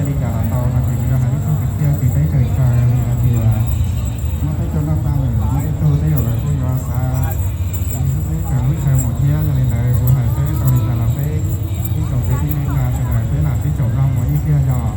Li cas los tau no ces kuv yuav hais ib tug kwv tij kwv teb tsaws tsaws li hais tias muaj peb tug noj tag lawm, muaj ib tug tej zaum lawv kuj yuav xav li peb tsaws lub chaw mus thiab. Yog li ntawd kuv hais peb tau li cas los peb ib tsoom kwv tij neej tsa sawv daws peb lam sib caum nrog mus ib pliag yog.